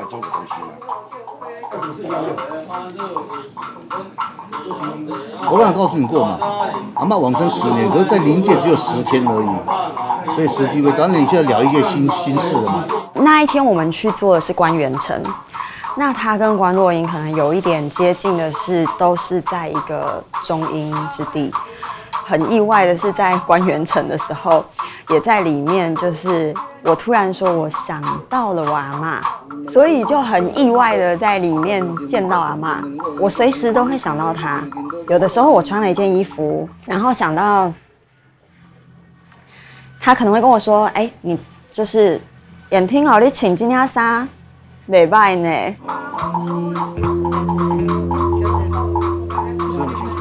來做個東西嘛。我剛才告訴你過嘛，阿嬤往生10年，可是在靈界只有10天而已，所以時機未到。你現在聊一些新新事了嘛？那一天我們去做的是關元城，那他跟觀落陰可能有一點接近的是，都是在一個中陰之地。很意外的是，在關元城的時候，也在裡面，就是我突然說我想到了我阿嬤，所以就很意外的在裡面見到阿嬤。我隨時都會想到她。有的時候我穿了一件衣服，然後想到她可能會跟我說：“哎，你就是眼聽哦，你穿這件衫袂䆀呢。”不是那麼清楚。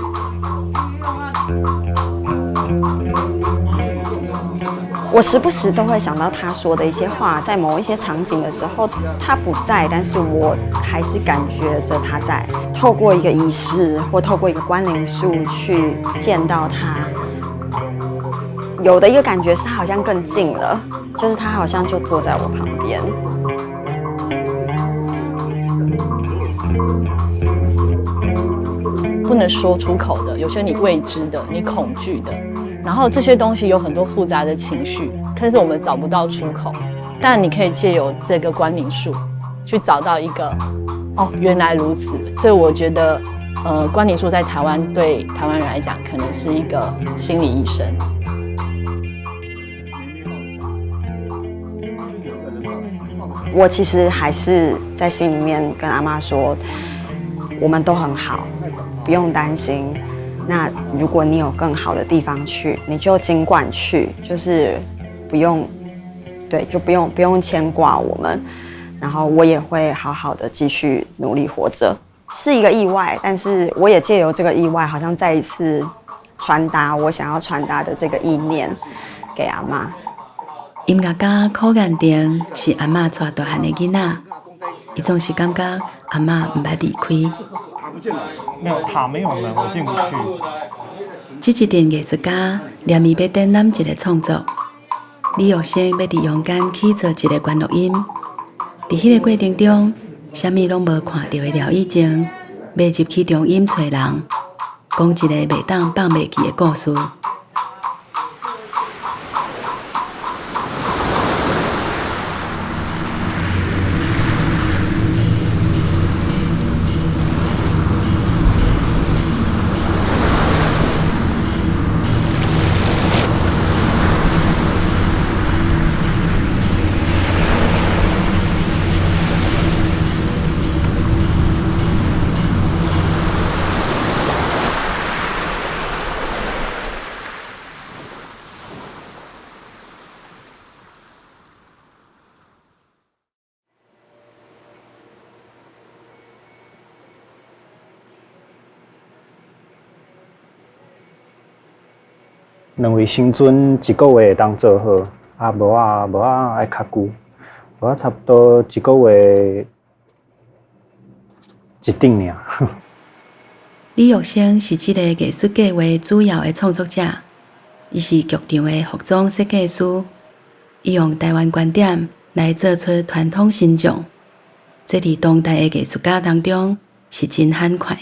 我時不時都會想到他說的一些話，在某一些場景的時候，他不在，但是我還是感覺着他在。透過一個儀式或透過一個觀靈術去見到他，有的一個感覺是他好像更近了，就是他好像就坐在我旁邊。不能說出口的，有些你未知的，你恐懼的。然後這些東西有很多複雜的情緒，但是我們找不到出口。但你可以借由這個觀靈術，去找到一個，哦，原來如此。所以我覺得，觀靈術在台灣對台灣人來講，可能是一個心理醫生。我其實還是在心裡面跟阿嬤說，我們都很好，不用擔心。那如果你有更好的地方去，你就盡管去，就是不用，對，就不用牽掛我們。然後我也會好好的繼續努力活着，是一個意外，但是我也借由這個意外，好像再一次傳達我想要傳達的這個意念給阿嬤。音樂家柯彦廷是阿嬤帶大漢的囡仔，伊總是感覺阿嬤毋捌離開。沒有塔沒有門，我進不去。這一陣藝術家念伊欲展覽一個創作，李玉生欲佇陽間起造一個觀落陰。佇彼個過程中，啥物攏無看著的廖以靜，欲入去中陰揣人，講一個袂當放袂記的故事。兩位神尊一個月會當做好，啊無啊無啊愛較久，無啊差不多一個月一頂爾。李玉生是這個藝術計劃主要的創作者，伊是劇場的服裝設計師，伊用台灣觀點來做出傳統神像，這佇當代的藝術家當中是真罕看。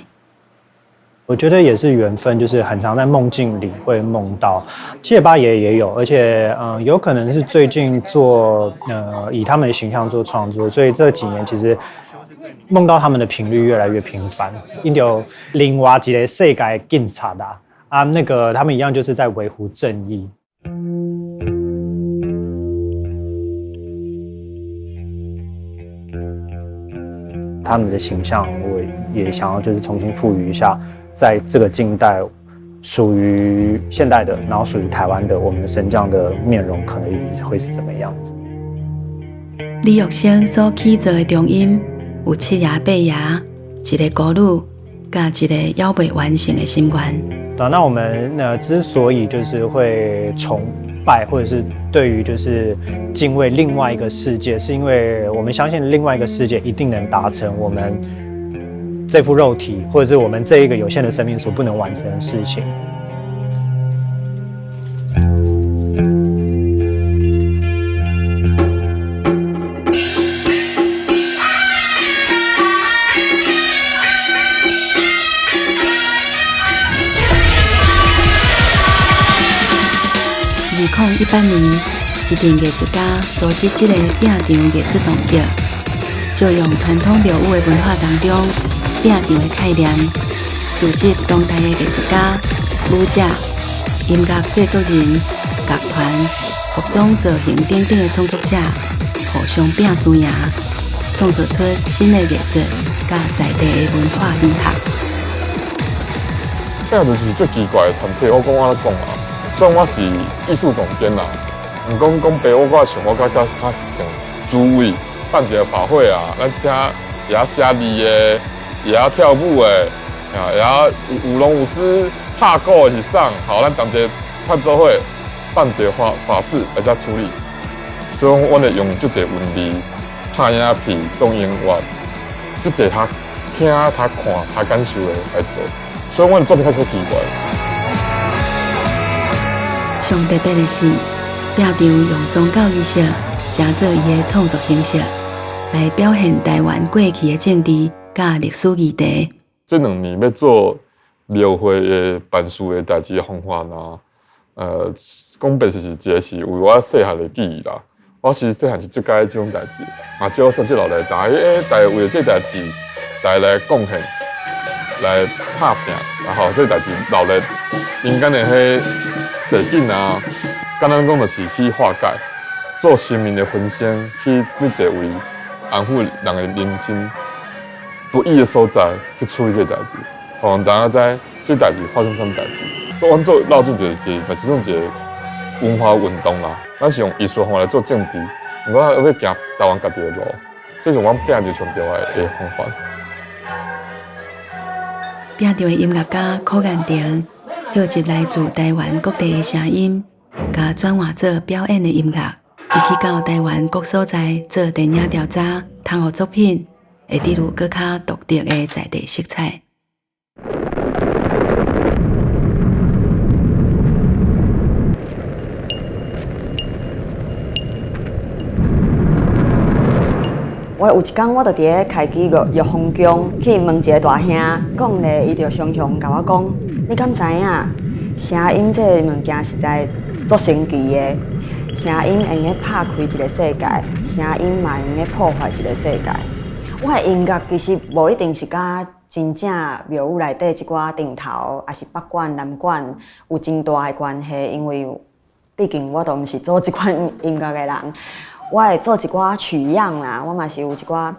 我覺得也是緣分，就是很常在夢境裡會夢到七爺八爺也有，而且有可能是最近做以他們的形象做創作，所以這幾年其實夢到他們的頻率越來越頻繁。𪜶就另外一個世界的警察啦，啊，那個他們一樣就是在維護正義。他們的形象，我也想要就是重新賦予一下。在這個近代，屬於現代的，然後屬於台灣的，我們神將的面容可能會是怎麼樣子？李玉生所起造的中陰有七爺八爺，一個孤女，佮一個猶未完成的心願。對，那我們之所以就是會崇拜，或者是對於就是敬畏另外一個世界，是因為我們相信另外一個世界一定能達成我們這副肉體，或者是我們這一個有限的生命所不能完成的事情。2018年，一陣藝術家組織這个拚場藝術動作，借用傳統廟宇的文化當中拚場的概念，組織當代的藝術家、舞者、音樂製作人、樂團、服裝造型等等的創作者，互相拚輸贏，創造出新的藝術佮在地的文化美學。拚場是最奇怪的團體，我講我咧講啊，雖然我是藝術總監啦，毋過講白，我較像我較較較是像主委辦一个法會啊，咱遮會曉寫字的，會曉跳舞的，啊，會曉舞龍舞獅、拍鼓的是啥？好，咱同齊辦做伙，辦一个法事來遮處理。所以講，阮會用足濟文字、拍影片、做音樂，足濟較聽、較看、較感受的來做。所以，阮作品較少奇怪。上特別的是，拚場用宗教儀式，成做伊的創作形式，來表現台灣過去的政治佮歷史議題。這2年欲做廟會的辦事的代誌的方法啦，講白就是一个是為我細漢的記憶啦。我其實細漢是足佮意這種代誌，嘛少算接落來，大家大家為著這代誌，大家來貢獻，來拍拚，然後這代誌留咧民間的彼踅景啊，簡單講就是去化解，做神明的分身，去每一个位安撫人的人心不易的所在去處理這個代誌，予人大家知這代誌發生啥物代誌。做阮做繞境就是嘛是算一个文化運動啦，咱是用藝術方法來做政治，毋過欲行台灣家己的路，這是阮拚場上重要的方法。拚場的音樂家柯彦廷，蒐集來自台灣各地的聲音，共轉換做表演的音樂。伊去到台灣各所在做電影調查，通予作品會得有閣較獨特的在地色彩。我有一工，我就佇咧開機個玉峰宮去問一个大兄，講咧，伊就雄雄共我講：你敢知影？聲音這个物件實在足神奇的，聲音會用拍開一个世界，聲音嘛會用破壞一个世界。我的音樂其實無一定是佮真正廟宇內底這寡陣頭，抑是北管、南管有真大的關係，因為畢竟我都毋是做這款音樂的人。我會做一寡取樣啦，我嘛是有一寡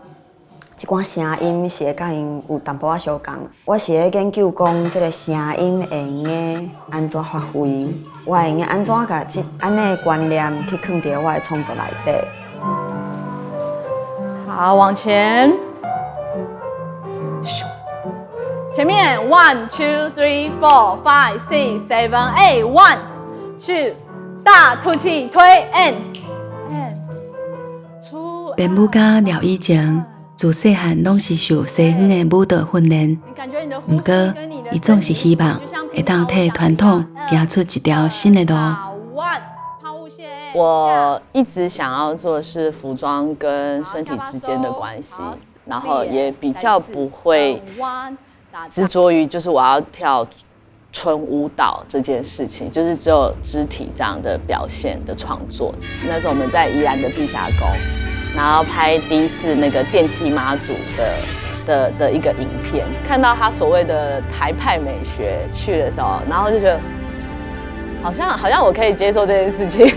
聲音是會佮𪜶有淡薄仔相仝。我是咧研究講，這个聲音會用得按怎發揮，我會用得按怎共這按呢的觀念去囥佇我的創作內底。好，往前，前面 one two three four five six seven eight one two，大吐氣推 and and 出。編舞家廖以晴自細漢攏是受西方的舞蹈訓練，毋過伊總是希望會當替傳統行出一條新的路。我一直想要做的是服裝跟身體之間的關係，然後也比較不會執着於就是我要跳純舞蹈這件事情，就是只有肢體這樣的表現的創作。那時候我們在宜蘭的碧霞宮，然後拍第一次那個電氣媽祖的一個影片，看到他所謂的台派美學去的時候，然後就覺得好像我可以接受這件事情。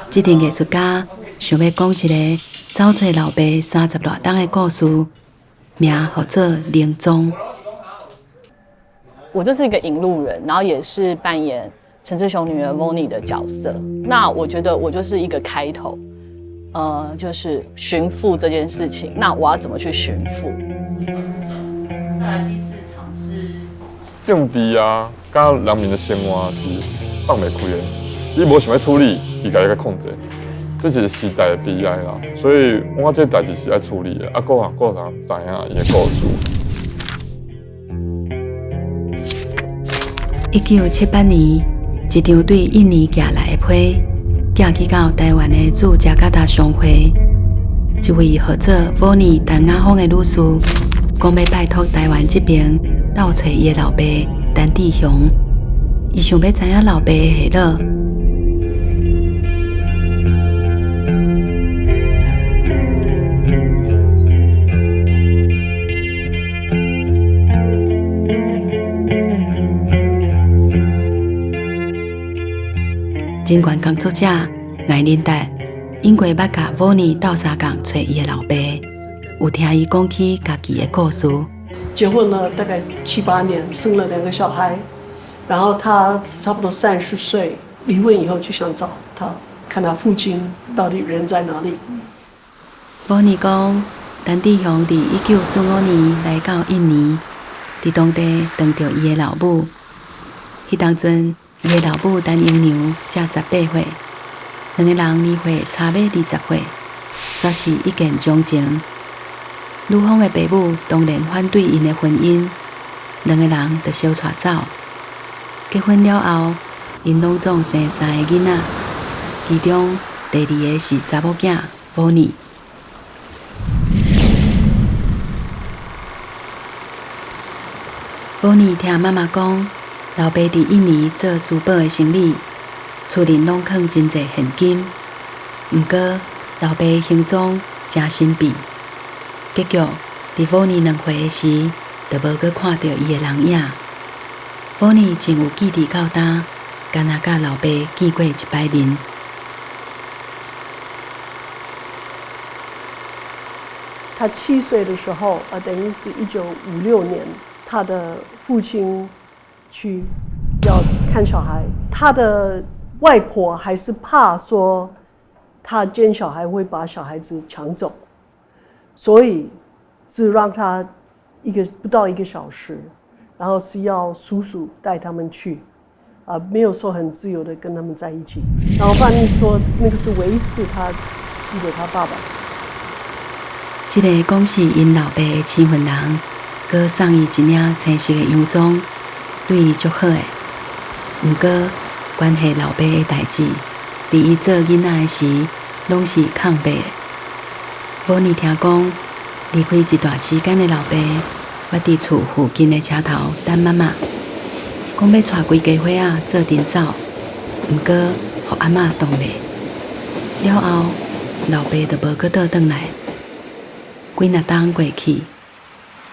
這陣藝術家想欲講一个走揣老爸30外冬的故事，名號做《靈蹤》。我就是一個引路人，然後也是扮演陳志雄女兒 Vonnie 的角色。那我覺得我就是一個開頭，就是尋父這件事情。那我要怎麼去尋父？再來第四場是政治啊，佮人民的生活是放袂開的。你無想欲處理，伊共你控制，這是時代的悲哀啦。所以，我這代誌是愛處理的，啊，各人各人知影伊的故事。1978年，一張對印尼寄來的批，寄去到台灣的駐雅加達商會。一位號做 Vonnie 陳雅芳的女士，講欲拜託台灣這爿鬥揣伊的老爸陳志雄，伊想欲知影老爸的下落。人權工作者艾琳達應過捌共 Vonnie 鬥相共揣伊的老爸，有聽伊講起家己的故事。結婚了大概七八年，生了兩個小孩，然後他差不多30歲離婚以後就想找他，看他父親到底人在哪裡。 Vonnie 講，陳志雄佇1945年來到印尼，佇當地遇著伊的老母。彼當陣，伊的老母陳英娘才18歲，兩個人年歲差欲20歲，煞是一見鍾情。女方的爸母當然反對𪜶的婚姻，兩個人就相帶走。結婚了後，𪜶攏總生三个囡仔，其中第二个是查某囝 Vonnie。Vonnie 聽媽媽講，老爸佇印尼做珠寶的生意，厝內攏囥真濟現金。毋過，老爸行蹤誠神秘，結局佇 Vonnie 2歲的時，就無閣看著伊的人影。Vonnie 真有記佇到今，敢若佮老爸見過一擺面。他7歲的時候，啊，等於是1956年，他的父親去要看小孩，他的外婆還是怕說他見小孩會把小孩子搶走，所以只讓他一個不到一個小時，然後是要叔叔帶他們去，啊，沒有說很自由的跟他們在一起。然後范麗說，那個是唯一一次他記得他爸爸。這个講是𪜶老爸的生份人，閣送伊一領青色的洋裝，對伊足好的。毋過，關係老爸的代誌，佇伊做囡仔的時，攏是空白的。Vonnie 聽講，離開一段時間的老爸，捌佇厝附近的車頭等媽媽，講欲帶規家伙仔做陣走，毋過，予阿嬤擋咧。了後，老爸就無閣倒轉來。幾若冬過去，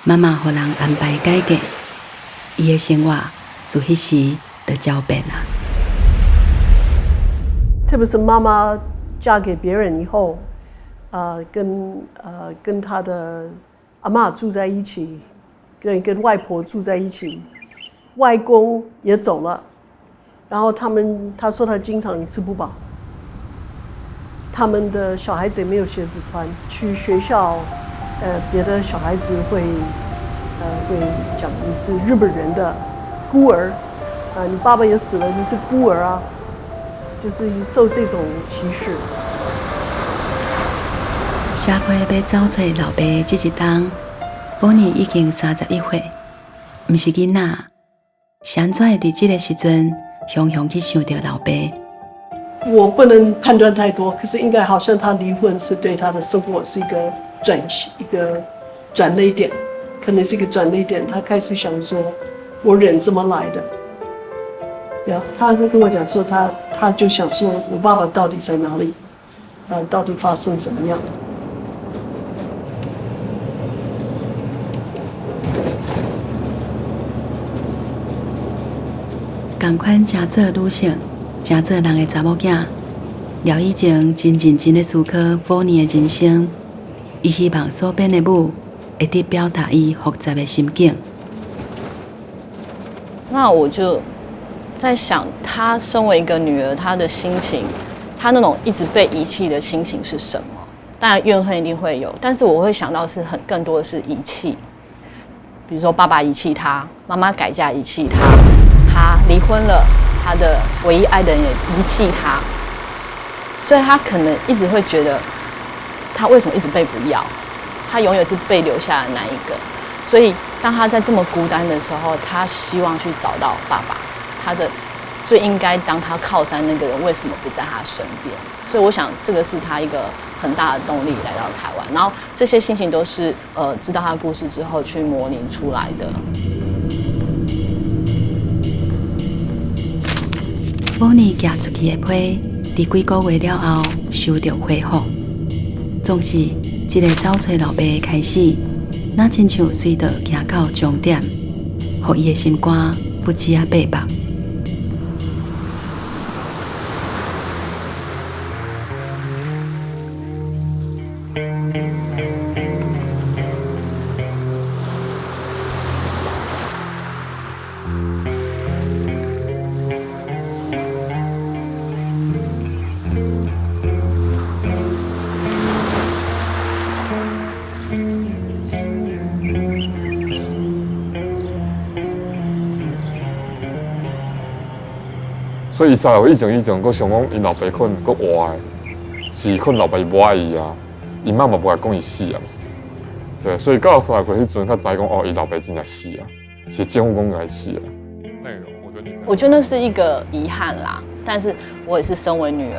媽媽予人安排改嫁，伊的生活自彼時就焦變啊。特別是媽媽嫁給別人以後，跟她的阿嬤住在一起，跟外婆住在一起，外公也走了，然後他說他經常吃不飽，他們的小孩子也沒有鞋子穿，去學校。別的小孩子會講你是日本人的孤兒，啊，你爸爸也死了，你是孤兒啊，就是受這種歧視。社會欲走揣老爸的這一冬，Vonnie 已經31歲，毋是囡仔，是按怎會佇這个時陣，雄雄去想著老爸？我不能判斷太多，可是應該好像他離婚是對他的生活是一個轉捩點，可能是一個轉捩點。他開始想說，我人怎麼來的？呀，他跟我講說他就想說我爸爸到底在哪裡？啊，到底發生怎麼樣？仝款誠做女性，誠做人的查某囝，廖以前真認真咧思考 Vonnie 的人生。伊希望所編的舞會佇表達伊複雜的心境。那我就在想，她身為一個女兒，她的心情，她那種一直被遺棄的心情是什麼？當然怨恨一定會有，但是我會想到是很更多的是遺棄，比如說爸爸遺棄她，媽媽改嫁遺棄她，她離婚了，她的唯一愛的人也遺棄她，所以她可能一直會覺得，她為什麼一直被不要？她永遠是被留下的那一個。所以當她在這麼孤單的時候，她希望去找到爸爸，她的最應該當他靠山那個人為什麼不在他身邊？所以我想這個是他一個很大的動力來到台灣。然後這些心情都是知道他的故事之後去模擬出來的。某年寄出去的批，佇幾個月了後收著回覆，總是這个走揣老爸的開始，若親像隧道行到終點，予伊的心肝不止仔800。所以伊30歲以前，閣想講𪜶老爸可能閣活的，是可能老爸無愛伊啊，伊媽嘛無共講伊死啊，對，所以到30歲彼陣，才知講哦，伊老爸真正死啊，是政府講共伊死啊。我覺得那是一個遺憾啦，但是我也是身為女兒，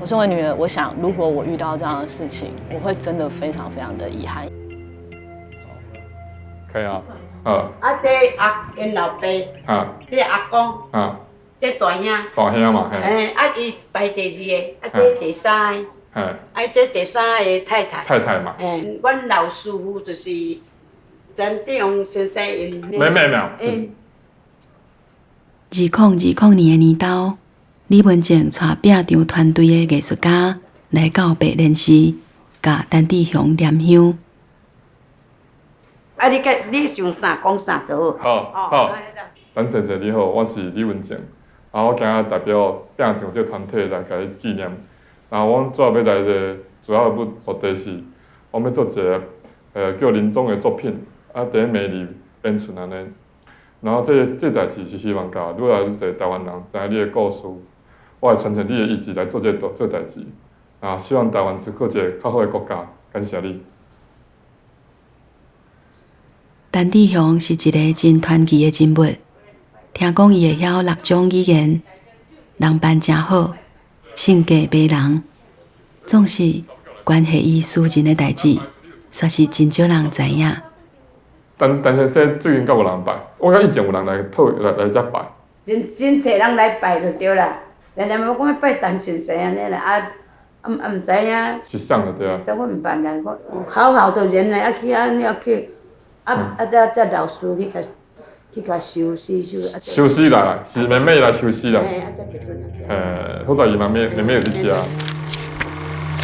我身為女兒，我想如果我遇到這樣的事情，我會真的非常非常的遺憾。可以啊，啊，這阿𪜶老爸，這阿公，這大兄，大兄嘛，嘿，啊，伊排第二个，啊，這第三个，啊，這第三个太太，太太嘛，嘿，阮老師傅就是陳志勇先生𪜶妹妹沒有。2020年的年頭，李文靜帶拚場團隊的藝術家來到白蓮寺，共陳志雄念香。啊，你你想啥講啥就好。好，好，陳先生你好，我是李文靜。啊，我今仔代表拚場這個團體來共你紀念。然後，阮主要欲來的主要的目的是，我欲做一个叫臨終的作品，啊，佇咧暝里演出按呢。然後這這代誌是希望共愈來愈濟台灣人知影你的故事，我會傳承你的意志來做這個做代誌。啊，希望台灣是閣一个較好的國家。感謝你。陳志雄是一个真傳奇的人物。聽講伊會曉六種語言，人品誠好，性格迷人，總是關係伊私人的代誌，煞是真少人知影。陳陳先生最近敢有人拜？我感覺以前有人來討來來遮拜。真真濟人來拜就對啦，但是我講拜陳先生按呢啦，啊啊啊毋知影。是啥就對啊。是我毋捌啦，我好好的人來啊去按呢啊去，啊啊才才老師去共。去共收屍收。收屍啦，是妹妹來收屍啦。嘿，啊，才提轉來。好在伊媽咪妹妹有佇遮。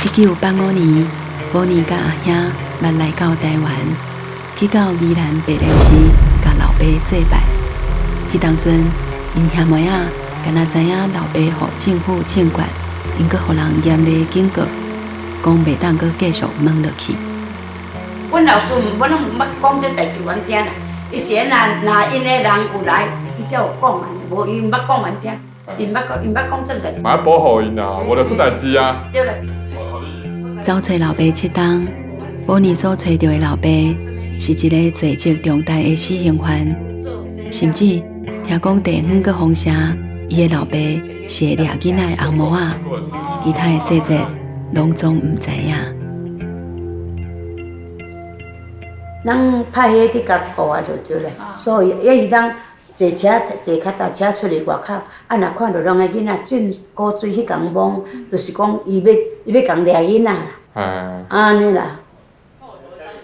1985年，寶妮佮阿兄捌來到台灣，去到宜蘭白蓮寺共老爸祭拜。彼當陣，𪜶兄妹仔敢若知影老爸予政府槍決，𪜶閣予人嚴厲警告，講袂當閣繼續問落去。阮老師毋，阮攏毋捌講這代誌，阮聽啦。伊是若若𪜶的人有來，伊才有講啊，無伊毋捌講阮聽，伊毋捌講，伊毋捌講這代誌。嘛愛保護𪜶啊，無就出代誌啊。對啦。走揣老爸七冬，寶妮所揣著的老爸是一个罪責重大的死刑犯，甚至聽講地方閣封城，伊的老爸是會掠囡仔的紅毛仔，其他的細節攏總毋知影。人派彼去共顧啊，就對啦。所以，因為人坐車坐較大車出去外口，啊，若看著人的囡仔進古水彼共摸，就是講伊欲伊欲共掠囡仔啦。按呢啦。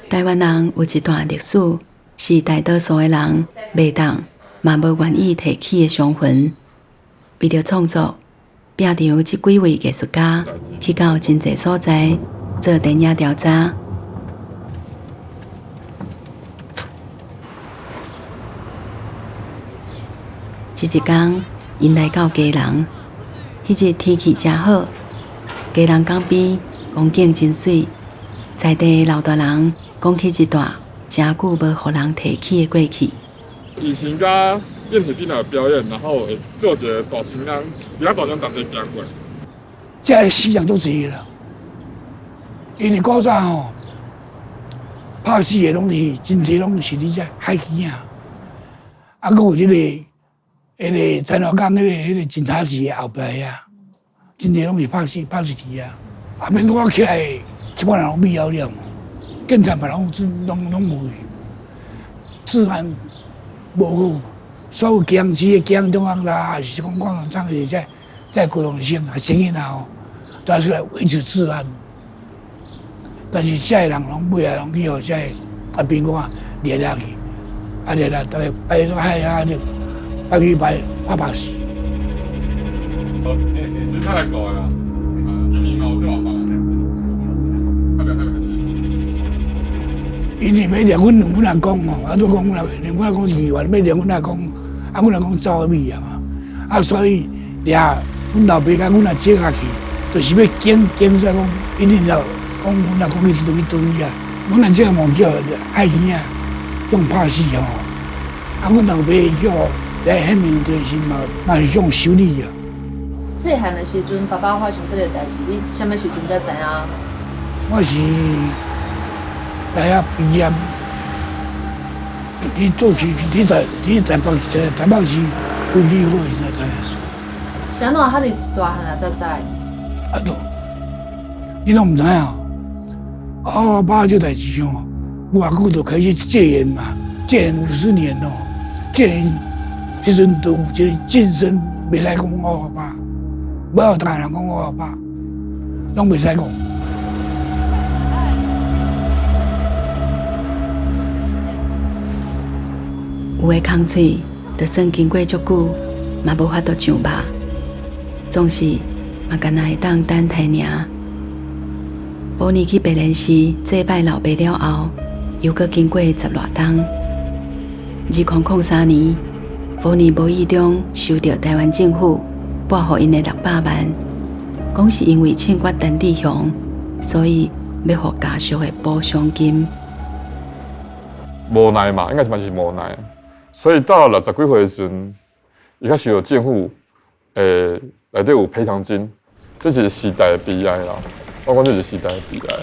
台灣人有一段歷史，是大多數的人袂當嘛無願意提起的傷痕。為著創作，拚場這幾位藝術家去到真濟所在做田野調查。這一工，𪜶來到基隆，彼日天氣誠好，基隆港邊風景真媠，在地的老大人講起一段誠久無予人提起的過去。以前佮演戲頂來表演，然後會做一个大青人，比較大聲同齊行過。這个死人足濟啦，因為古早吼，拍死的攏是真濟，攏是佇遮海墘仔，啊，閣有這个。彼个田华港彼个警察局后壁遐，真濟攏是拍死拍死佇遐。啊，免講我起來，這擺人攏變了了，警察嘛攏攏攏無去，治安無好，所有僵屍的僵中央啦，還是講廣東廠是在在高雄省啊，省囡仔吼，都出來維持治安。但是這個人攏尾仔攏去予這个阿兵哥掠掠去，啊掠掠，逐个擺做海啊就擺去擺拍拍死。你是太狗呀？啊，因為欲掠阮阮阿公吼，啊，都講阮阿阮阿公是議員，欲掠阮阿公，啊，阮阿公走去啊嘛，啊，所以掠阮老爸佮阮阿姐仔去，就是欲警警說講，一定要講阮阿公去佗去佗去啊，阮阿姐嘛叫愛耳仔，用拍死吼，啊，阮老爸叫來顯明就是嘛嘛是用修理啊。細漢的時陣，爸爸發生這个代誌，你啥物時陣才知影？我是大學畢業，你做去，你在你台北市台北市飛機好時才知影。是按怎遐爾大漢啊才知？啊都，你攏毋知影？哦，爸這代誌吼，無偌久就開始戒嚴嘛，戒嚴50年咯，戒嚴彼陣就有一個晉升，袂使講我爸，無有大人講我爸，攏袂使講。有的空喙，就算經過足久，嘛無法度上肉，總是嘛干焦會當等待爾。寶妮去白蓮寺祭拜老爸了後，又閣經過十外冬。2003年，寶妮無意中收著臺灣政府撥予𪜶的600萬，講是因為槍決陳志雄，所以欲予家屬的補償金。無奈嘛，應該是嘛是無奈。所以到了60幾歲的時陣，伊較受到政府內底有賠償金，這是時代的悲哀啦。我講這是時代的悲哀。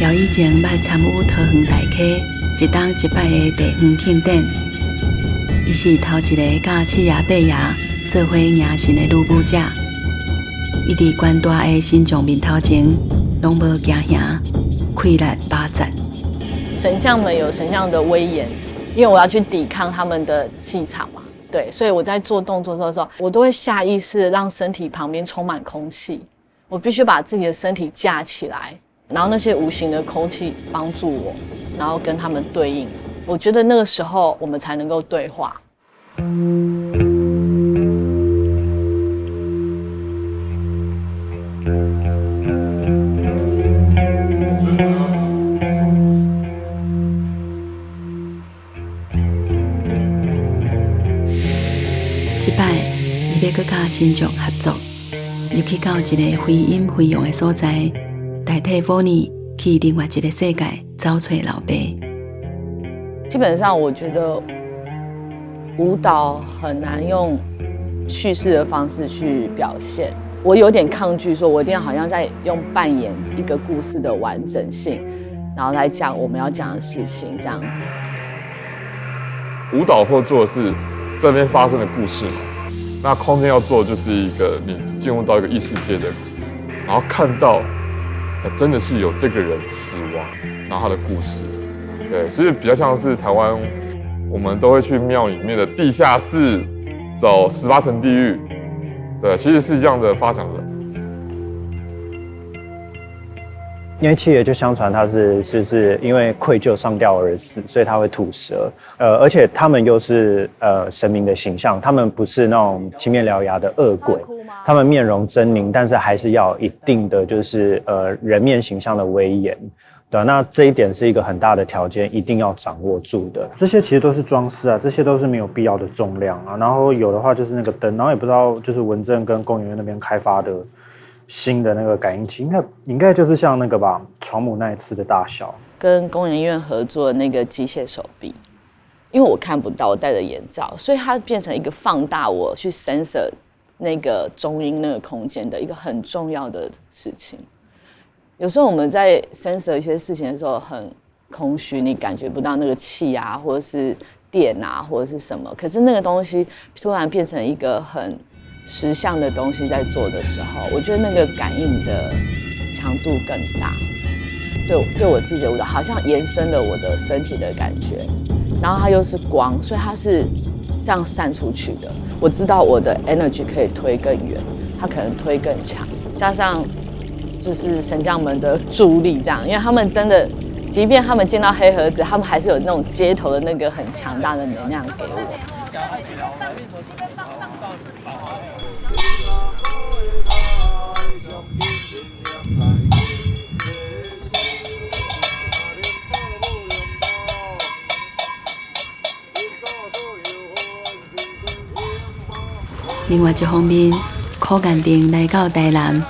姚以前捌參與桃園大溪一冬一擺的地方慶典，伊是頭一个佮七爺八爺做伙迎神的女舞者。伊佇懸大的神像面頭前，攏無驚嚇，氣力飽讚。神像們有神像的威嚴，因為我要去抵抗他們的氣場嘛，對，所以我在做動作的時候，我都會下意識讓身體旁邊充滿空氣，我必須把自己的身體架起來。然後那些無形的空氣幫助我，然後跟他們對應。我覺得那個時候我們才能夠對話。這擺，伊欲閣佮新竹合作，入去到一個非陰非陽的所在。代替寶妮去另外一個世界找揣老爸。基本上，我覺得舞蹈很難用敘事的方式去表現。我有點抗拒，說我一定要好像在用扮演一個故事的完整性，然後來講我們要講的事情這樣子。舞蹈或做的是這邊發生的故事嘛，那空間要做的就是一個你進入到一個異世界的，然後看到。真的是有這個人死亡，然後他的故事，對，其實比較像是台灣，我們都會去廟裡面的地下室走18層地獄，對，其實是這樣的發展的。因為七爺就相傳他是因為愧疚上吊而死，所以他會吐舌。而且他們又是神明的形象，他們不是那種青面獠牙的惡鬼，他們面容猙獰，但是還是要一定的就是人面形象的威嚴。對，那這一點是一個很大的條件，一定要掌握住的。這些其實都是裝飾啊，這些都是沒有必要的重量啊。然後有的話就是那個燈，然後也不知道就是文政跟工研院那邊開發的新的那個感應器，應該就是像那個吧，床母那一次的大小。跟工研院合作的那個機械手臂，因為我看不到，我戴着眼罩，所以它變成一個放大我去 sensor 那個中音那個空間的一個很重要的事情。有時候我們在 sensor 一些事情的時候很空虛，你感覺不到那個氣啊，或者是電啊，或者是什麼。可是那個東西突然變成一個很實相的東西在做的時候，我覺得那個感應的強度更大。對我自己，我好像延伸了我的身體的感覺，然後它又是光，所以它是這樣散出去的。我知道我的 energy 可以推更遠，它可能推更強，加上就是神將們的助力，這樣，因為他們真的，即便他們見到黑盒子，他們還是有那種街頭的那個很強大的能量給我。另外一方面，柯建定來到台南，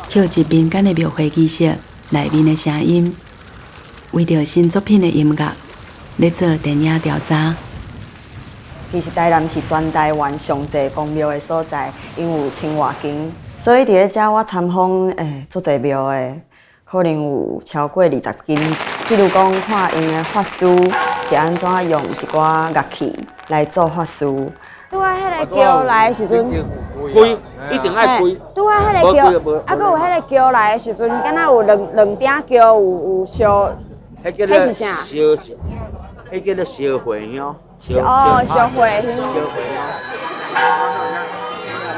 扣入民間的廟會儀式內面的聲音，為著新作品的音樂，咧做電影調查。其實台南是全台灣上濟宮廟的所在，因有千外間，所以佇咧遮我參訪，足濟廟的，可能有超過20間。譬如講，看𪜶的法師是按怎用一寡樂器來做法事。拄仔彼个橋來的時陣，開一定愛開。拄仔彼个橋，啊，閣有彼个橋來的時陣，敢若有兩鼎橋有燒，彼叫做燒，彼叫做燒火香。哦，燒火香。燒火香。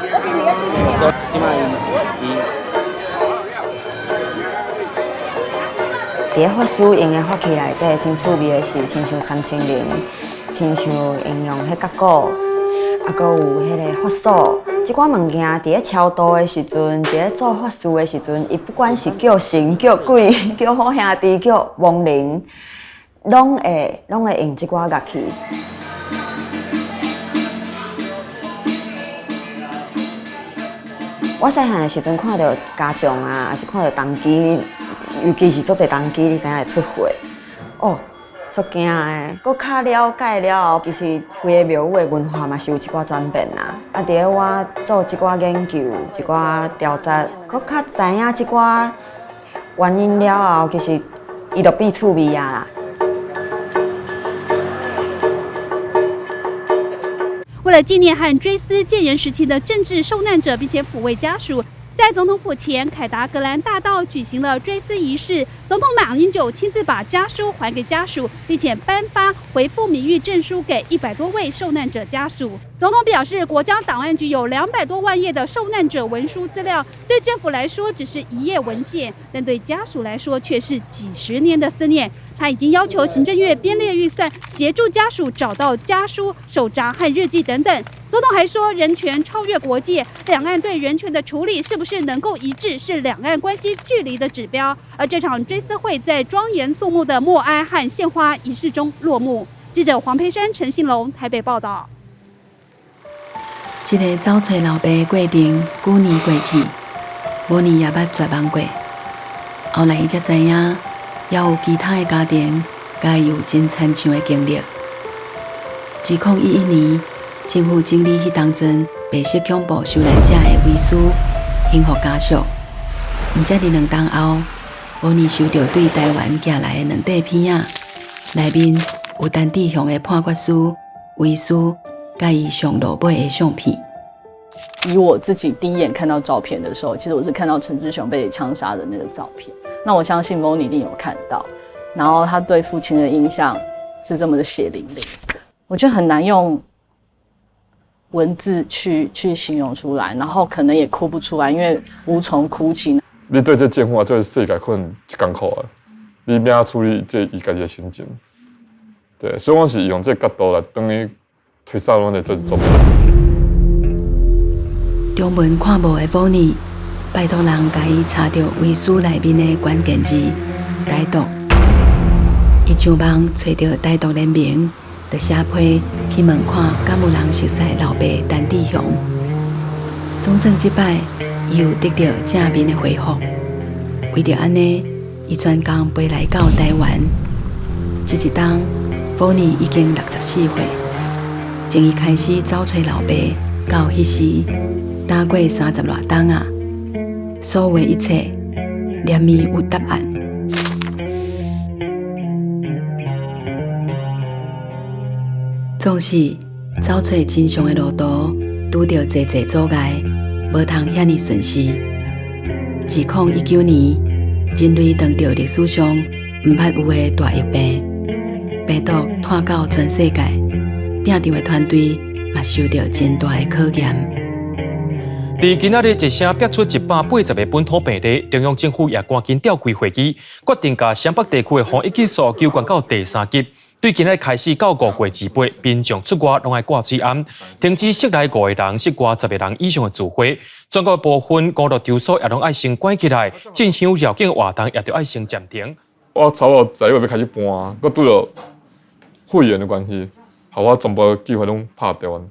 我今年這擺伊。佇咧法師用的法器內底，真趣味的是，親像三清靈，親像應用彼角鼓。啊，閣有彼个法锁，這寡物件佇咧超度的時陣，佇咧做法事的時陣，伊不管是叫神、叫鬼、叫好兄弟、叫亡靈，攏會用這寡樂器。我細漢的時陣看著家將啊，抑是看著童乩，尤其是足濟童乩，你知影會出血哦。足驚的，閣較了解了後，其實規個廟宇的文化嘛是有一寡轉變啦。啊，佇咧我做這寡研究、這寡調查，閣較知影這寡原因了後，其實伊就變趣味啊啦。為了紀念和追思戒嚴時期的政治受難者，並且撫慰家屬。在總統府前，凱達格蘭大道舉行了追思儀式。總統馬英九親自把家書還給家屬，並且頒發回復名譽證書給100多位受難者家屬。總統表示，國家檔案局有200多萬頁的受難者文書資料，對政府來說只是一頁文件，但對家屬來說卻是幾十年的思念。他已經要求行政院編列預算，協助家屬找到家書、手札和日記等等。總統還說，人權超越國界，兩岸對人權的處理是不是能夠一致，是兩岸關係距離的指標。而這場追思會在莊嚴肅穆的默哀和獻花儀式中落幕。記者黃佩珊、陳信龍台北報道。這個走揣老爸的過程，幾年過去，某年也捌絕望過。後來伊才知影，猶有其他的家庭，佮伊有真親像的經歷。2011年，政府整理彼當陣白色恐怖受難者的遺書、幸福家屬。毋才佇2冬後，某年收著對台灣寄來的兩塊片仔，內面有陳志雄的判決書、遺書，佮伊上落尾的相片。以我自己第一眼看到照片的時候，其實我是看到陳志雄被槍殺的那個照片。那我相信 Moni 一定有看到，然後他對父親的印象是這麼的血淋淋，我覺得很難用文字去形容出來，然後可能也哭不出來，因為無從哭起。你對這政府啊，這個世界可能足艱苦啊，你欲按怎處理這伊家己的心情？對，所以我是用這個角度來等於推捒阮的這作品。中文看無的 Moni，拜託人共伊查著遺書內面的關鍵字“台獨”。伊上網揣著台獨聯盟，就寫批去問看，敢有人熟似老爸陳志雄。總算這擺，伊有得著正面的回覆。為著按呢，伊專工飛來到台灣。這一冬，保尼已經64歲，從伊開始走揣老爸到彼時，打過30外冬啊！所有的一切，連伊有答案。總是走揣真相的路途，拄著濟濟阻礙，無通遐爾順遂。2019年，人類當著歷史上毋捌有的大疫病，病毒湠到全世界，拚場的團隊嘛受著真大的考驗。佇今仔日一聲逼出180個本土病例，中央政府也趕緊召開會議，決定共雙北地區的防疫級數調懸到第三級。對今仔日開始到5月28，民眾出外攏愛掛水頷，停止室內五個人、室外10個人以上的聚會。全國部分娛樂場所也攏愛先關起來，進香繞境活動也著愛先暫停。我差不多11月欲開始搬，閣拄著肺炎的關係，予我全部計劃攏拍斷。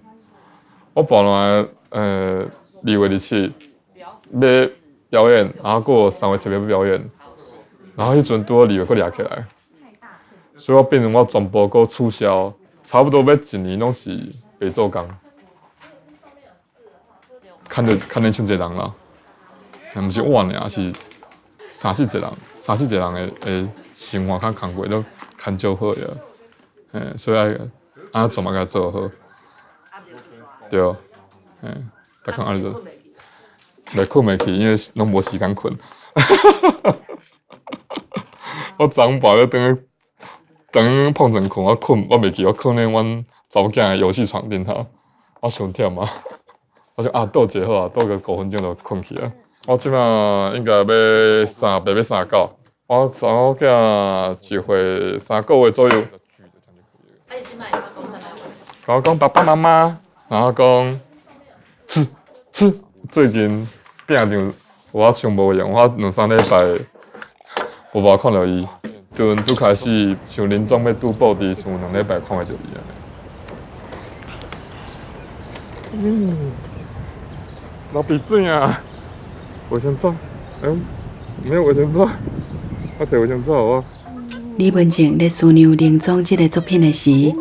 我本來2月27欲表演，然後閣3月7欲表演，然後彼陣拄好2月閣掠起來。所以我變成我全部閣取消，差不多欲一年攏是袂做工，牽著牽著傷濟人啦，毋是我爾，是三四濟人，三四濟人的的生活較工課攏牽足好個，嘿，所以愛按怎做嘛共做好，對，嘿，逐工按呢做，袂睏袂去，因為攏無時間睏。我昨昏半暝轉去。等碰床睏，我睏我袂記，我睏咧阮查某囝的遊戲床頂頭，我傷忝啊！我想啊，倒一下好啊，倒個5分鐘就睏去啊。我這馬應該欲3八欲39，我查某囝一歲3個月左右。佮我講爸爸媽媽，然後講吃吃。最近拚場我傷無閒，我兩三禮拜無無看著伊。陣拄開始像林總欲拄布置，像2禮拜看袂著伊按呢。流鼻水啊！衛生紙，沒有衛生紙，我提衛生紙予我。李文靜咧思量臨終這个作品的時，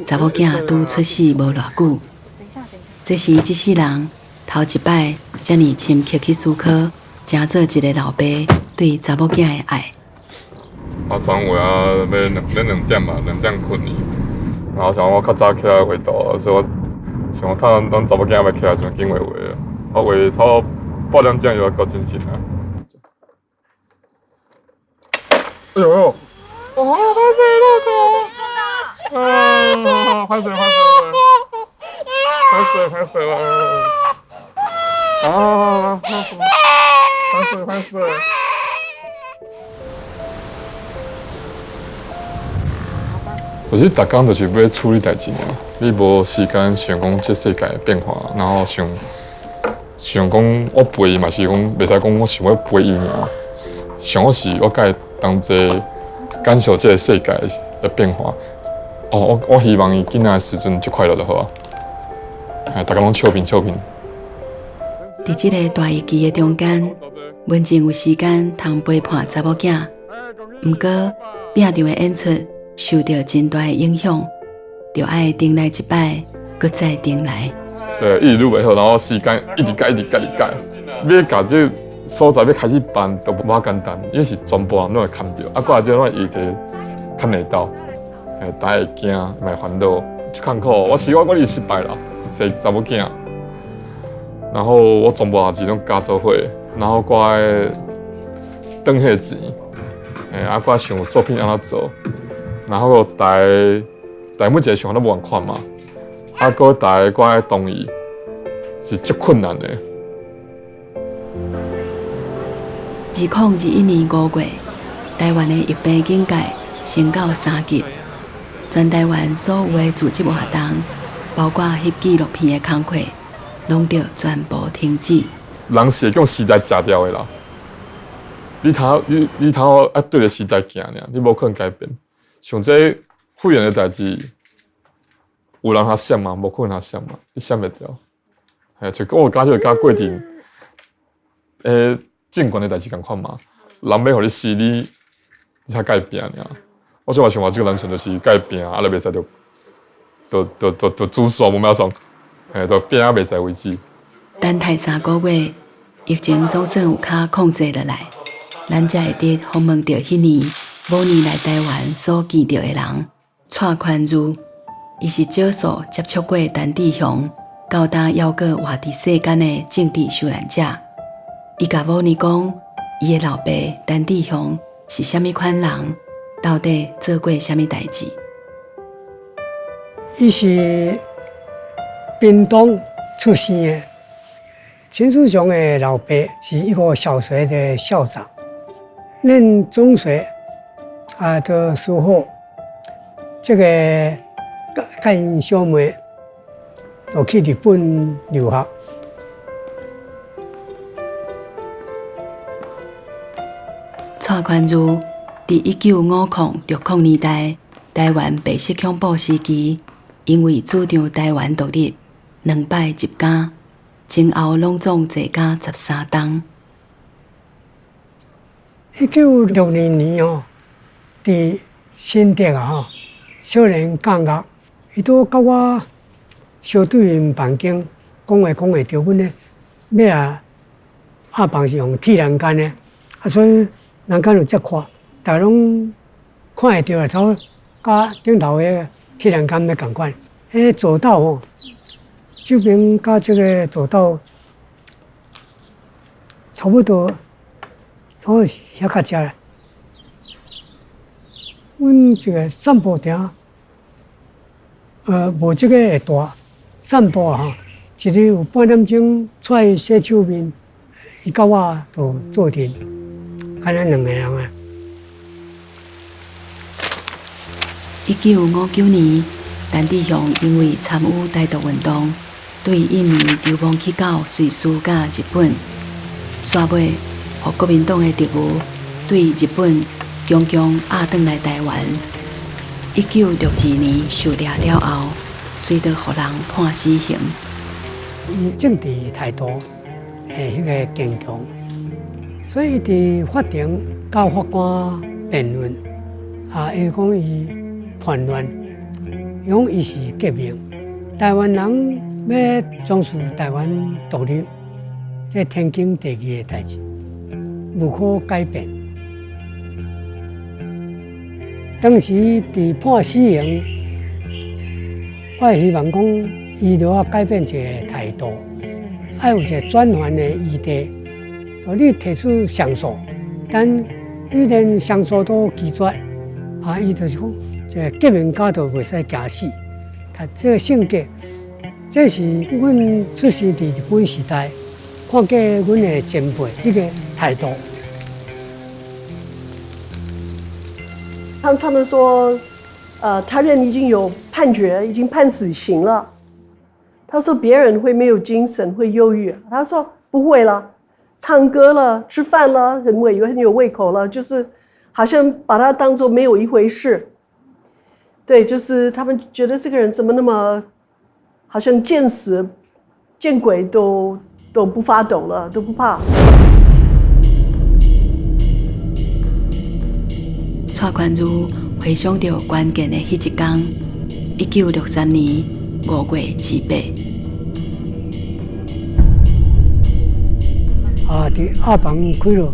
查某囝拄出世無偌久。這是伊這世人頭一擺遮爾深刻去思考，成做一个老爸對查某囝的愛。我昨昏啊，欲2點嘛，2點睏去。然後想我較早起來畫圖，所以我想我趁阮查某囝欲起來時陣，緊畫畫。我畫差不多半點鐘就夠精神啊。哎呦！哦，歹勢老頭！啊，歹勢歹勢歹勢歹勢啦！啊，歹勢歹勢。可是逐工就是欲處理代誌爾，你無時間想講這世界的變化，然後想想講我陪伊嘛是講，袂使講我想欲陪伊爾，想我是我共伊同齊感受這个世界的變化。哦，我希望伊囡仔的時陣足快樂就好啊。哎，逐工攏笑貧笑貧。佇這个大疫期的中間，文靜有時間通陪伴查某囝，毋過拚場的演出受著真大的影響，著愛重來一擺，閣再重來。對，一直愈袂好，然後時間一直改，一直改，一直改。欲共這所在欲開始辦都無遐簡單，因為是全部人攏會牽著，啊，過來這攏會佇較內鬥，大家會驚，嘛會煩惱，足艱苦。我是我我是失敗啦，生查某囝，然後我全部代誌攏加做伙，然後我愛轉彼个錢，啊，我想作品按怎做，然後大家大家每一个想法攏無仝款嘛，啊，閣大家我愛同意，是足困難的。2021年5月，台灣的疫病警戒升到3級，全台灣所有的組織活動，包括翕紀錄片的工課，攏著全部停止。人是會共時代食掉的啦。你頭你你頭啊對著時代行爾，你無可能改變。像這肺炎的代誌，有人通閃嗎？無可能通閃嘛，你閃袂掉。嘿，就我感覺佮過程，政權的代誌仝款嘛，人欲予你死，你才共伊拚爾。我小可想話，這個單純就是共伊拚，啊，你袂使就煮煞無秒創，嘿，就拚啊袂使為止。等待3個月，疫情總算有較控制落來，咱才會得訪問著彼年某年來台灣所見著的人，蔡寬如，伊是少數接觸過陳志雄，到今猶閣活佇世間的政治受難者。伊共某年講，伊的老爸陳志雄是啥物款人，到底做過啥物代誌？伊是屏東出生的，陳志雄的老爸是一個小學的校長，念中學啊的時候，這個佮𪜶小妹就去日本留學。蔡寬如佇1950、60年代台灣白色恐怖時期，因為主張台灣獨立，兩擺入監，前後攏總坐監13冬。1962年哦，佇新竹啊吼，少年監獄，伊拄佮我相對𪜶房間講話講會著阮咧，尾仔鴨房是用鐵欄杆的，啊所以欄杆有遮闊，逐家攏看會著啊，頭佮頂頭彼个鐵欄杆欲仝款。彼走道吼，這邊佮這個走道差不多，差不多是遐較遮啦。阮這個散步亭，無這個會大，散步吼，一日有半點鐘出來洗手面，伊佮我就做陣，敢若兩个人啊。1959年，陳志雄因為參與台獨運動，對印尼流亡去到瑞士佮日本，煞尾予國民黨的特務對日本強強押轉來台灣。1962年受掠了後，隨著予人判死刑。伊政治態度的彼個堅強，所以佇法庭佮法官辯論，啊，伊講伊叛亂，伊講伊是革命，台灣人欲從事台灣獨立，這天經地義的代誌，無可改變。當時被判死刑，我希望講伊著愛改變一個態度，愛有一個轉圜的餘地。就你提出上訴，但伊連上訴都拒絕，啊，伊就是講，這個革命家就袂使驚死，他這個性格，這是阮出生佇日本時代，看過阮的前輩彼個態度。他們說，他人已經有判決，已經判死刑了。他說別人會沒有精神，會憂鬱。他說不會了，唱歌了，吃飯了，很有胃口了，就是好像把他當做沒有一回事。對，就是他們覺得這個人怎麼那麼，好像見死見鬼都不發抖了，都不怕。蔡寬如回想著關鍵的彼一工，1963年5月28。啊，佇鴨房開落，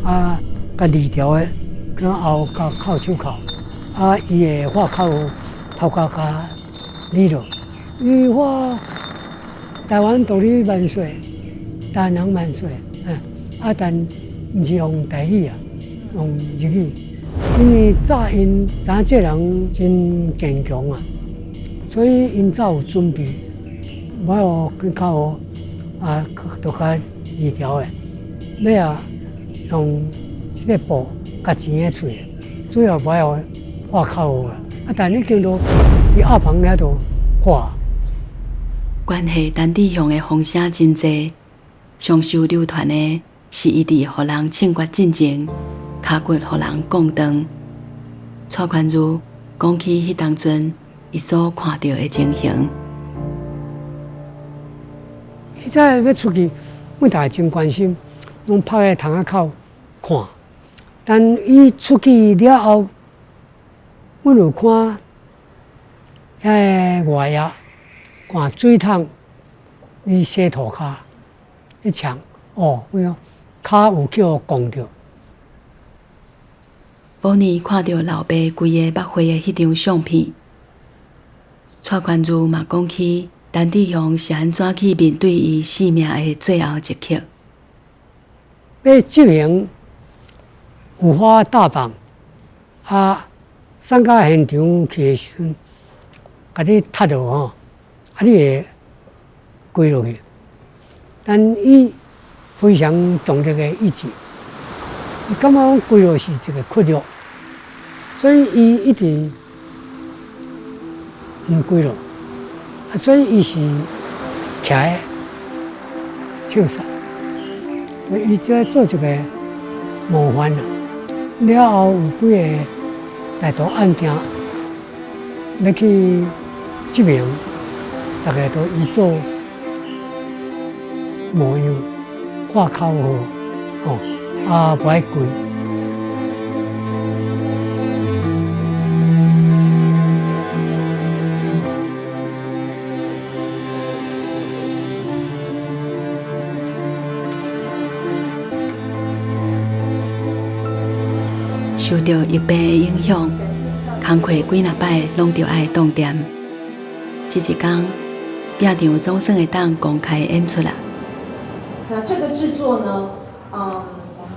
啊，共二條的，佮後共銬手銬，啊，伊的髮銬頭殼共理落，伊話台灣獨立萬歲，台灣人萬歲，嗯，啊，但毋是用台語啊，用日語，因為早𪜶知影這人真堅強啊，所以𪜶早有準備，無予去較好，啊，就共二條的，尾仔用這個布共纏佇喙，主要無愛予喊口號啊，啊，但已經都佇鴨房遐都喊。關係陳志雄的風聲真濟，上受流傳的是伊佇予人槍決進前，跤骨予人摃斷。蔡寬如講起彼當陣伊所看著的情形。彼早欲出去，阮逐家真關心，攏拍佇窗仔口看。但伊出去了後，阮有看遐个外爺看水桶佇洗塗跤，彼牆哦，阮講跤有去予摃著。寶妮看著老爸規个目血的彼張相片，蔡寬如嘛講起陳志雄是按怎去面對伊生命的最後一刻。欲執行五花大綁，啊，送到現場去的時陣，共你踢落吼，啊，你會跪落去。但伊非常強烈的意志，伊感覺講跪落是一個屈辱，所以伊一直毋跪落，啊，所以伊是徛咧槍殺，所以伊這做一個模範啦。了後有幾个大肚案件欲去執行，逐家都伊做模樣，喊口號，吼，啊，無愛跪。受著疫病的影響，工課幾若擺攏著愛當店。這一工，拚場總算會當公開演出啦。那這個製作呢，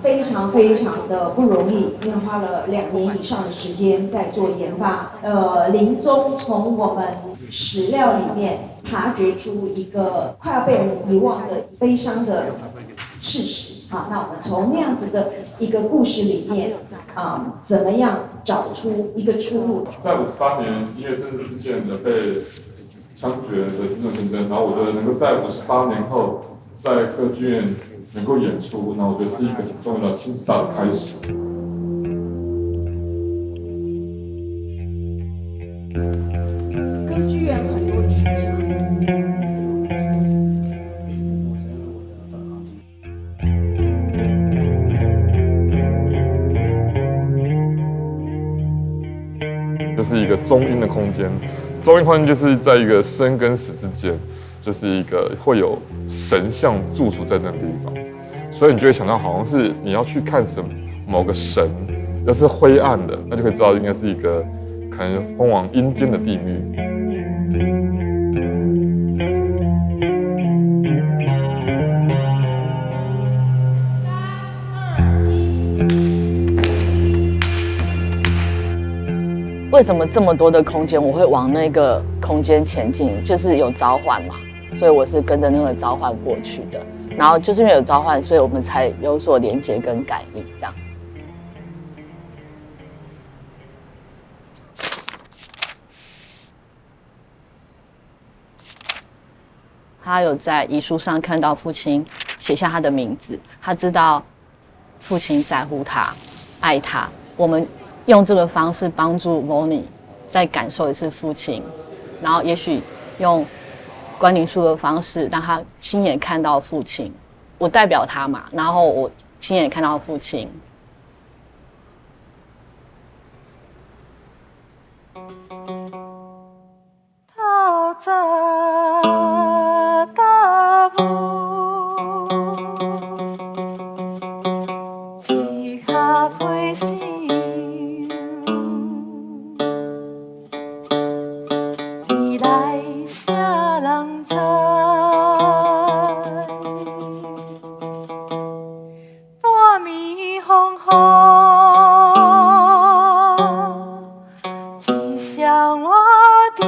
非常非常的不容易，因為花了2年以上的時間在做研發。林宗從我們史料裡面扒掘出一個快要被我們遺忘的悲傷的事實。好，那我們從那樣子的一個故事裡面，啊，怎麼樣找出一個出路？在58年因為政治事件的被槍決的金正先生，然後我覺得能夠在五十八年後在歌劇院能夠演出，那我覺得是一個很重要的新時代的開始。歌劇院很多劇場。就是一個中陰的空間，中陰空間就是在一個生跟死之間，就是一個會有神像駐足在那個地方，所以你就會想到好像是你要去看什麼某個神，要是灰暗的，那就可以知道應該是一個可能通往陰間的地獄。為什麼這麼多的空間，我會往那個空間前進？就是有召喚嘛，所以我是跟着那個召喚過去的。然後就是因為有召喚，所以我們才有所連接跟感應，這樣。他有在遺書上看到父親寫下他的名字，他知道父親在乎他，愛他。我們用這個方式幫助 Moni 再感受一次父親，然後也許用觀靈術的方式讓他親眼看到父親。我代表他嘛，然後我親眼看到父親。透早到暮，一下飞升，未來啥人知？半暝風雨，一双我伫。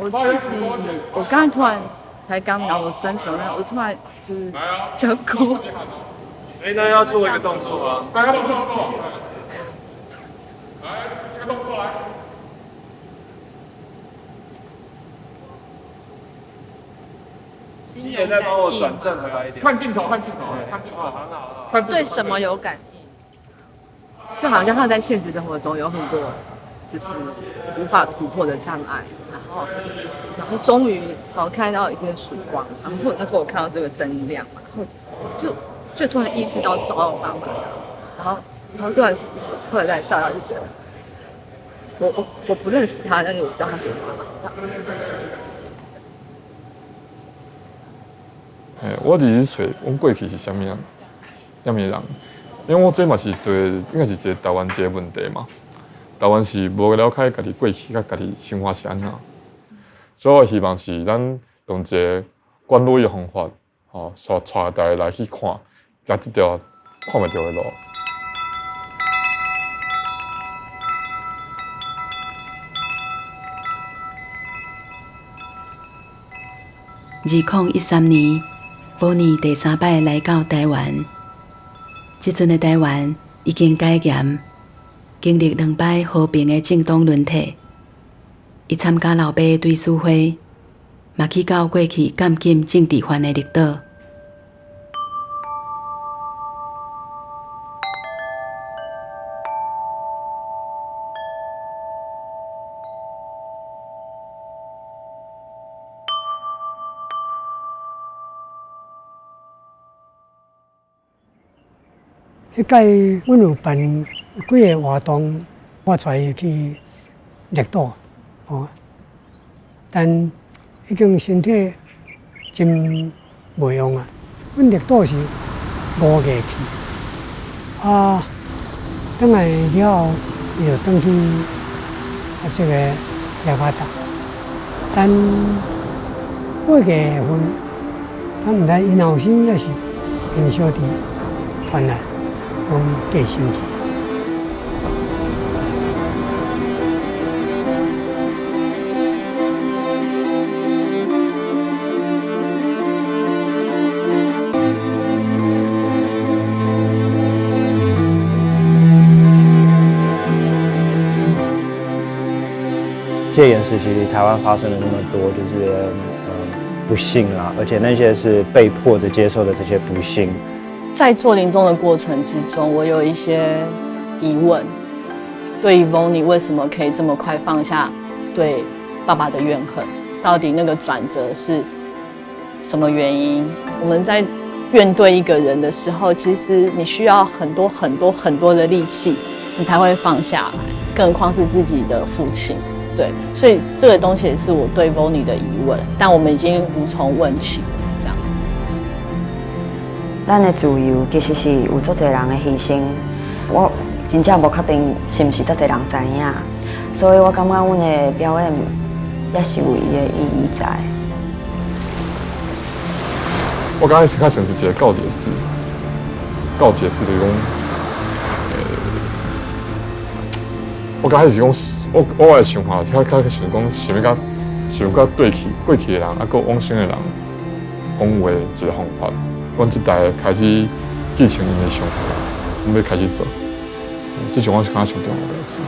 我自己，我刚才突然才刚聊我伸手，那我突然就是想哭。哎，那要做一个动作吗？来，动作动。来，一个动作来。心妍再帮我转正回来一点。看镜头，看镜头，看镜头，很好，很好。对什么有感应？就好像他在现实生活中有很多就是无法突破的障碍，然后终于好看到一线曙光。然后那时候我看到这个灯亮嘛，然后就突然意识到找到我妈妈，然后突然在刹那就觉得，我不认识他，但是我知道他是我妈妈。嘿，我伫咧揣阮过去是啥物人，啥物人？因为我这嘛是对，应该是一个台湾一个问题嘛。台湾是无了解家己过去佮家己生活是按怎，所以我希望是咱用一个观落的方法，吼，带带大家来去看，行这条看袂著的路。2013年，保尼第三摆来到台湾。这阵的台湾已经解严，经历两摆和平的政党轮替。伊参加老爸追思会，嘛去到过去监禁政治犯的绿岛。彼届阮有办几个活动，我带伊去绿岛，哦，但已经身体真袂用啊。阮绿岛是5月去，啊，转来了后，伊就转去啊这个雅加达。但8月份，他毋知𪜶后生抑是𪜶小弟传来。讲过身去。戒严时期，台湾发生了那么多，就是不幸啦，而且那些是被迫着接受的这些不幸。在做临终的过程之中，我有一些疑问，对于 Vonnie 为什么可以这么快放下对爸爸的怨恨？到底那个转折是什么原因？我们在怨对一个人的时候，其实你需要很多很多很多的力气，你才会放下来，更何况是自己的父亲。对，所以这个东西也是我对 Vonnie 的疑问，但我们已经无从问起。咱的自由其实是有足济人的牺牲，我真正无确定是毋是足济人知影，所以我感觉阮的表演也是有伊的意义在。我感觉是较像是一个告解室，告解室就是讲，我刚开始讲，我的想法较较想讲，想欲共想欲佮对去过去的人，啊，阁往生的人讲话一个方法。阮这代开始继承𪜶的想法，阮欲开始做，这种我是感觉上重要的代志。